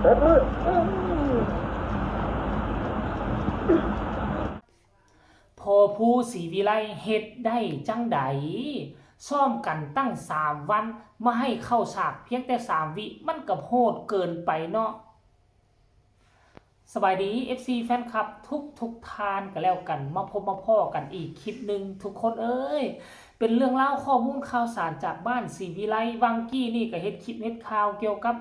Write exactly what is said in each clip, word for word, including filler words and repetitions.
พ่อภูศรีวิไลเฮ็ดได้จั่งใด ซ้อมกันตั้งสามวัน มาให้เข้าฉากเพียงแต่สามวิ มันก็โหดเกินไปเนาะ สบายดี เอฟซี แฟนคลับทุกทุกท่านก็แล้วกัน มาพบมาพ้อกันอีกคลิปหนึ่ง ทุกคนเอ้ย เป็นเรื่องราวข้อมูลข่าวสารจากบ้านศรีวิไล วังกี้นี่ก็เฮ็ดคลิปเฮ็ดข่าวเกี่ยวกับ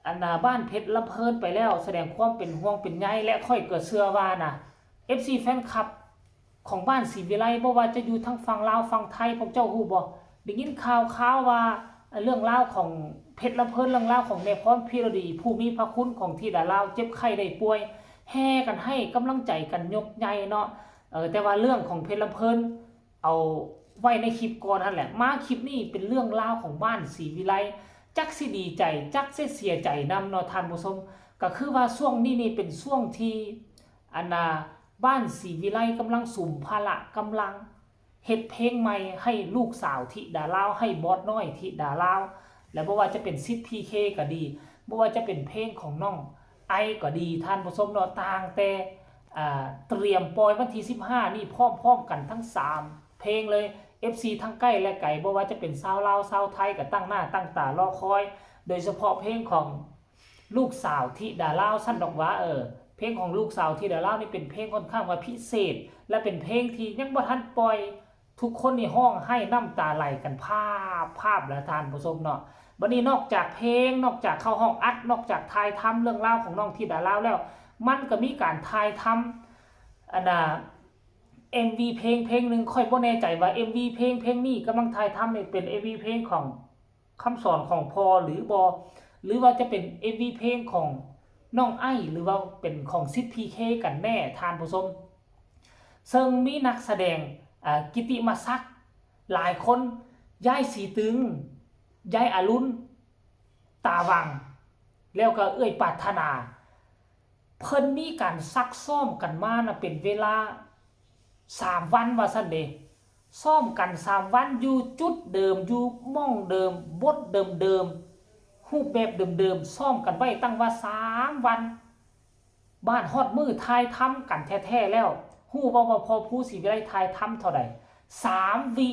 อันน่ะบ้านเพชรลำเพลินไปแล้ว แสดงความเป็นห่วงเป็นใย และข้อยก็เชื่อว่านะ เอฟซี แฟนคลับของบ้านศรีวิไล บ่ว่าจะอยู่ทางฝั่งลาวฝั่งไทย พวกเจ้าฮู้บ่ ได้ยินข่าวข่าวว่าเรื่องราวของเพชรลำเพลิน เรื่องราวของแม่พรพิรดี ผู้มีพระคุณของธิดาลาวเจ็บไข้ได้ป่วย แห่กันให้กำลังใจกันยกใหญ่เนาะ เออ แต่ว่าเรื่องของเพชรลำเพลิน เอาไว้ในคลิปก่อนหั่นแหละ มาคลิปนี้เป็นเรื่องราวของบ้านศรีวิไล จักสิดีใจ จักสิเสียใจนำเนาะท่านผู้ชม ก็คือว่าช่วงนี้นี่เป็นช่วงที่ อันน่ะบ้านศรีวิไลกำลังสุมพละกำลัง เฮ็ดเพลงใหม่ให้ลูกสาวธิดาลาว ให้บอสน้อยธิดาลาว และบ่ว่าจะเป็นสิทธิ์ พีเค ก็ดี บ่ว่าจะเป็นเพลงของน้องไอก็ดี ท่านผู้ชมเนาะ ต่างแต่ อ่า เตรียมปล่อยวันที่สิบห้านี่พร้อมๆกันทั้งสามเพลงเลย เอฟซี ทั้งใกล้และไกล บ่ว่าจะเป็นชาวลาวชาวไทยก็ตั้งหน้าตั้งตารอคอย โดยเฉพาะเพลงของลูกสาวธิดาลาว ซั่นดอกว่า เออ เพลงของลูกสาวธิดาลาวนี่เป็นเพลงค่อนข้างว่าพิเศษ และเป็นเพลงที่ยังบ่ทันปล่อย ทุกคนนี่ฮ้องไห้น้ำตาไหลกันพาบพาบแล้วท่านผู้ชมเนาะ บัดนี้นอกจากเพลง นอกจากเข้าห้องอัด นอกจากถ่ายทำเรื่องราวของน้องธิดาลาวแล้ว มันก็มีการถ่ายทำ อันน่ะ เอ็มวี เพลงเพลงหนึ่ง ข้อยบ่แน่ใจว่า เอ็มวี เพลงเพลงนี้กำลังถ่ายทำนี่เป็น เอ็มวี เพลงของคำสอนของพ่อหรือบ่ หรือว่าจะเป็น เอ็มวี เพลงของน้องไอ หรือว่าเป็นของสิทธิ์ พีเค กันแน่ท่านผู้ชม ซึ่งมีนักแสดง อ่า กิตติมศักดิ์หลายคน ยายสีตึง ยายอรุณ ตาหว่าง แล้วก็เอื้อยปรารถนา เพิ่นมีการซักซ้อมกันมานะเป็นเวลาสามวันว่าซั่นเด้ ซ้อมกันสามวัน อยู่จุดเดิม อยู่หม่องเดิม บทเดิมๆ รูปแบบเดิมๆ ซ้อมกันไว้ตั้งว่าสามวัน บาดฮอดมื้อถ่ายทำกันแท้ๆแล้ว ฮู้บ่ว่าพ่อภูศรีวิไลถ่ายทำเท่าใด สามวิ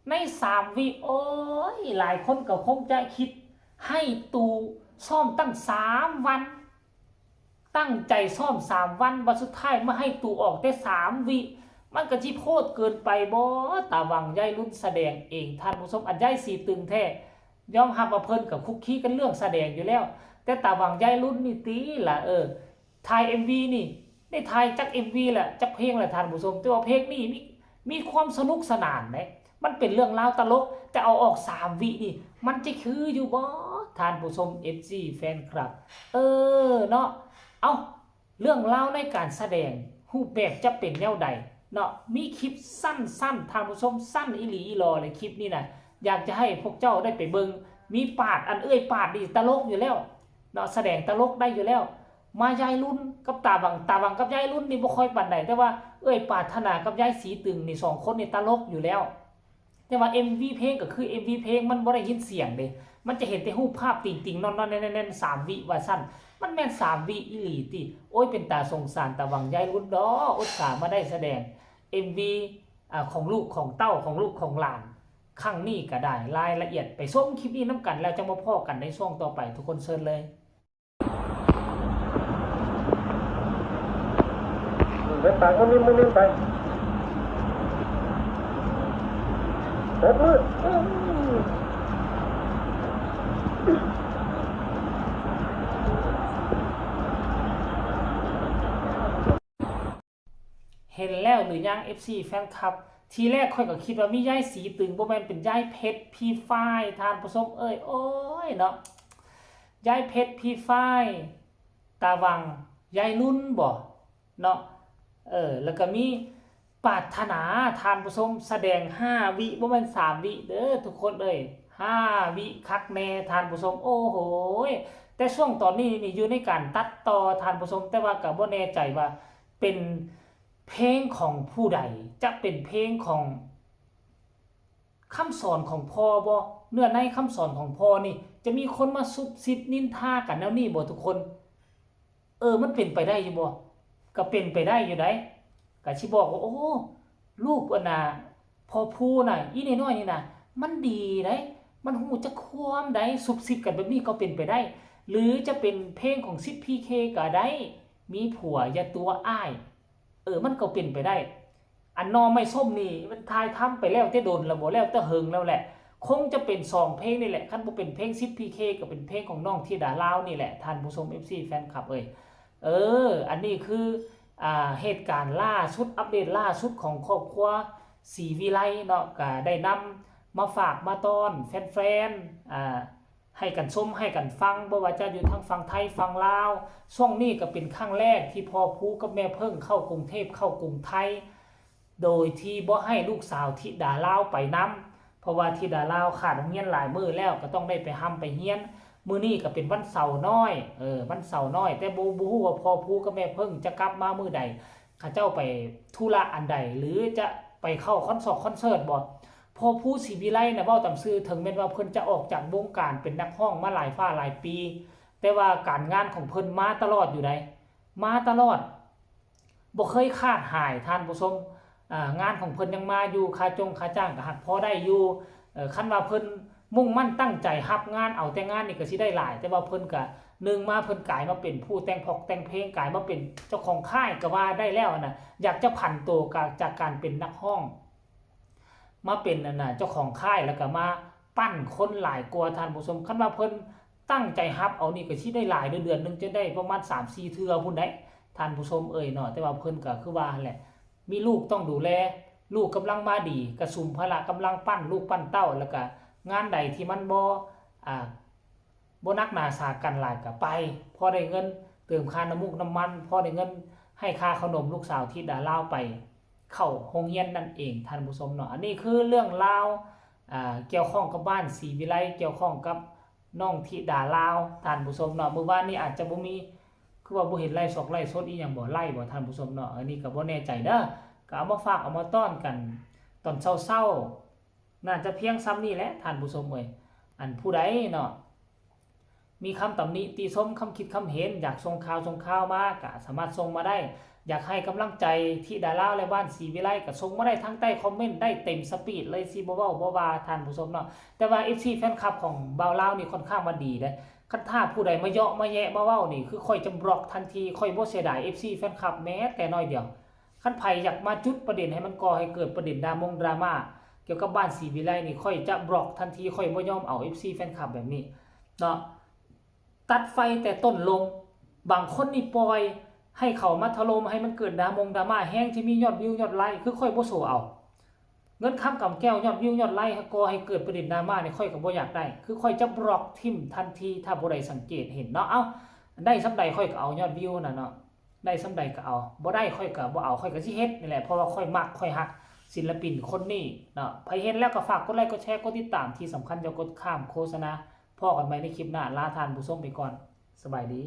ในสามวิ โอ้ย หลายคนก็คงจะคิด ให้ตู่ซ้อมตั้งสามวัน ตั้งใจซ้อมสามวัน บัดสุดท้ายมาให้ตู่ออกแต่สามวิ มันก็สิโพดเกินไปบ่ ตาหว่างยายอรุณแสดงเอง ท่านผู้ชม อันยายสีตึงแท้ ยอมรับว่าเพิ่นก็คลุกคลีกันเรื่องแสดงอยู่แล้ว แต่ตาหว่างยายอรุณนี่ติล่ะ เออ ถ่าย เอ็มวี นี่ ได้ถ่ายจัก เอ็มวี แหละ จักเพลงแหละท่านผู้ชม แต่ว่าเพลงนี้มี มีความสนุกสนานเด้ มันเป็นเรื่องราวตลก แต่เอาออกสามวินี่ มันจะคืออยู่บ่ ท่านผู้ชม เอฟซี แฟนคลับ เออ เนาะ เอ้า เรื่องราวในการแสดงรูปแบบจะเป็นแนวใดเนาะ มีคลิปสั้นๆ ท่านผู้ชม สั้นอีหลีอีหลอเลยคลิปนี้นะ อยากจะให้พวกเจ้าได้ไปเบิ่ง มีปาด อันเอื้อยปาดนี่ตลกอยู่แล้วเนาะ แสดงตลกได้อยู่แล้ว มายายอรุณกับตาหว่าง ตาหว่างกับยายอรุณนี่บ่ค่อยปานใด แต่ว่าเอื้อยปรารถนากับยายสีตึงนี่สองคนนี่ตลกอยู่แล้ว แต่ว่า เอ็มวี เพลงก็คือ เอ็มวี เพลงมันบ่ได้ยินเสียงเด้ มันจะเห็นแต่รูปภาพติ่งๆ นอนๆ แน่นๆ สามวิว่าซั่น มันแม่นสามวิอีหลีติ โอ้ย เป็นตาสงสารตาหว่างยายอรุณดอก อุตส่าห์มาได้แสดง เอ็มวี อ่า ของลูกของเต้า ของลูกของหลาน ครั้งนี้ก็ได้รายละเอียด ไปชมคลิปนี้นำกัน แล้วจั่งมาพ้อกันในช่วงต่อไป ทุกคนเชิญเลย เดินตามมุมมิมมุมมิมไป ตบมือ เห็นแล้วหรือยัง เอฟซี แฟนคลับ ทีแรกข้อยก็คิดว่ามียายสีตึง บ่แม่น เป็นยายเพชรพีฟ้าย ท่านผู้ชมเอ้ย โอ้ยเนาะ ยายเพชรพีฟ้าย ตาหว่าง ยายอรุณบ่ เนาะ เออ แล้วก็มีปรารถนา ท่านผู้ชม แสดงห้าวิ บ่แม่นสามวิเด้อทุกคนเอ้ย ห้าวิคักแน่ ท่านผู้ชม โอ้โหย แต่ช่วงตอนนี้นี่อยู่ในการตัดต่อ ท่านผู้ชม แต่ว่าก็บ่แน่ใจว่าเป็นเพลงของผู้ใด จะเป็นเพลงของ คำสอนของพ่อบ่ เนื้อในคำสอนของพ่อนี่ จะมีคนมาซุบซิบนินทากันแนวนี้บ่ทุกคน เออ มันเป็นไปได้อยู่บ่ ก็เป็นไปได้อยู่ได๋ ก็สิบอกว่า โอ้ ลูกอันน่ะ พ่อภูน่ะ อีน้อยๆนี่น่ะ มันดีได๋ มันฮู้จักความได๋ ซุบซิบกันแบบนี้ก็เป็นไปได้ หรือจะเป็นเพลงของสิทธิ์พีเคก็ได้ มีผัวอย่าตั๋วอ้าย เออ มันก็เป็นไปได้ อันหน่อไม้ส้มนี่มันถ่ายทำไปแล้วแต่โดนแล้วบ่ แล้วแต่เหิงแล้วแหละ คงจะเป็นสองเพลงนี่แหละ คันบ่เป็นเพลงสิทธิ์พีเคก็เป็นเพลงของน้องธิดาลาวนี่แหละ ท่านผู้ชม เอฟซี แฟนคลับเอ้ย เออ อันนี้คือ อ่า เหตุการณ์ล่าสุด อัปเดตล่าสุดของครอบครัวศรีวิไลเนาะ ก็ได้นำมาฝากมาต้อนแฟนๆ อ่า ให้กันชมให้กันฟัง บ่ว่าจะอยู่ทางฝั่งไทยฝั่งลาว ช่วงนี้ก็เป็นครั้งแรกที่พ่อภูกับแม่เพิ่งเข้ากรุงเทพฯ เข้ากรุงไทย โดยที่บ่ให้ลูกสาวธิดาลาวไปนำ เพราะว่าธิดาลาวขาดโรงเรียนหลายมื้อแล้ว ก็ต้องได้ไปฮ่ำไปเฮียน มื้อนี้ก็เป็นวันเสาร์น้อย เออ วันเสาร์น้อย แต่บ่ บ่ฮู้ว่าพ่อภูกับแม่เพิ่งจะกลับมามื้อใด เขาเจ้าไปธุระอันใด หรือจะไปเข้าคอนเสิร์ต คอนเสิร์ตบ่ พ่อภูศรีวิไลน่ะ เว้าตามซื่อ ถึงแม้นว่าเพิ่นจะออกจากวงการเป็นนักร้องมาหลายฟ้าหลายปี แต่ว่าการงานของเพิ่นมาตลอดอยู่ได๋ มาตลอด บ่เคยขาดหาย ท่านผู้ชม อ่า งานของเพิ่นยังมาอยู่ ค่าจงค่าจ้างก็หักพอได้อยู่ เอ่อ คันว่าเพิ่นมุ่งมั่นตั้งใจรับงาน เอาแต่งานนี่ก็สิได้หลาย แต่ว่าเพิ่นก็ หนึ่งมาเพิ่นกลายมาเป็นผู้แต่งพอกแต่งเพลง กลายมาเป็นเจ้าของค่ายก็ว่าได้แล้วนะ อยากจะผันตัวกะ จากการเป็นนักร้อง มาเป็นอันน่ะ เจ้าของค่าย แล้วก็มาปั้นคนหลายกว่า ท่านผู้ชม คันว่าเพิ่นตั้งใจรับเอานี่ก็สิได้หลายเด้อ เดือนหนึ่งจะได้ประมาณสามสี่เทื่อพู้นได๋ ท่านผู้ชมเอ้ยเนาะ แต่ว่าเพิ่นก็คือว่าหั่นแหละ มีลูกต้องดูแล ลูกกำลังมาดี ก็สุมภาระกำลังปั้นลูกปั้นเต้า แล้วก็งานใดที่มันบ่ อ่า บ่หนักหนาสากันหลายก็ไป พอได้เงินเติมค่าน้ำมูกน้ำมัน พอได้เงินให้ค่าขนมลูกสาวธิดาลาวไปเข้าโรงเรียนนั่นเอง ท่านผู้ชมเนาะ อันนี้คือเรื่องราว อ่า เกี่ยวข้องกับบ้านศรีวิไล เกี่ยวข้องกับน้องธิดาลาว ท่านผู้ชมเนาะ มื้อวานนี้อาจจะบ่มี คือว่าบ่เห็นไลฟ์สด ไลฟ์สดอีหยังบ่ ไลฟ์บ่ ท่านผู้ชมเนาะ อันนี้ก็บ่แน่ใจเด้อ ก็เอามาฝากเอามาต้อนกัน ตอนเช้าๆ น่าจะเพียงส่ำนี้แหละ ท่านผู้ชมเอ้ย อันผู้ใดเนาะ มีคำตำหนิติชม คำคิดคำเห็น อยากส่งข่าวส่งข่าวมา ก็สามารถส่งมาได้ อยากให้กำลังใจธิดาลาวและบ้านศรีวิไล ก็ส่งมาได้ทางใต้คอมเมนต์ได้เต็มสปีดเลย สิบ่เว้าบ่ว่า ท่านผู้ชมเนาะ แต่ว่า เอฟซี แฟนคลับของบ่าวลาวนี่ค่อนข้างว่าดีเด้ คันถ้าผู้ใดมาเยาะมาแยะมาเว้านี่ คือข้อยจะบล็อกทันที ข้อยบ่เสียดาย เอฟซี แฟนคลับแม้แต่น้อยเดียว คันไผอยากมาจุดประเด็นให้มันก่อให้เกิดประเด็นดรามงดราม่า เกี่ยวกับบ้านศรีวิไลนี่ ข้อยจะบล็อกทันที ข้อยบ่ยอมเอา เอฟซี แฟนคลับแบบนี้เนาะ ตัดไฟแต่ต้นลม บางคนนี่ปล่อยให้เขามาถล่ม ให้มันเกิดดรามงดราม่า แฮงที่มียอดวิวยอดไลค์ คือข้อยบ่สู้เอา เงินคำกำแก้วยอดวิวยอดไลค์ ก่อให้เกิดประเด็นดราม่านี่ ข้อยก็บ่อยากได้ คือข้อยจะบล็อกทิ่มทันที ถ้าผู้ใดสังเกตเห็นเนาะ เอ้า ได้ส่ำใดข้อยก็เอายอดวิวน่ะเนาะ ได้ส่ำใดก็เอา บ่ได้ข้อยก็บ่เอา ข้อยก็สิเฮ็ดนี่แหละ เพราะว่าข้อยมักข้อยฮักศิลปินคนนี้เนาะ ไผเห็นแล้วก็ฝากกดไลค์กดแชร์กดติดตาม ที่สำคัญอย่ากดข้ามโฆษณา พ้อกันใหม่ในคลิปหน้า ลาท่านผู้ชมไปก่อน สบายดี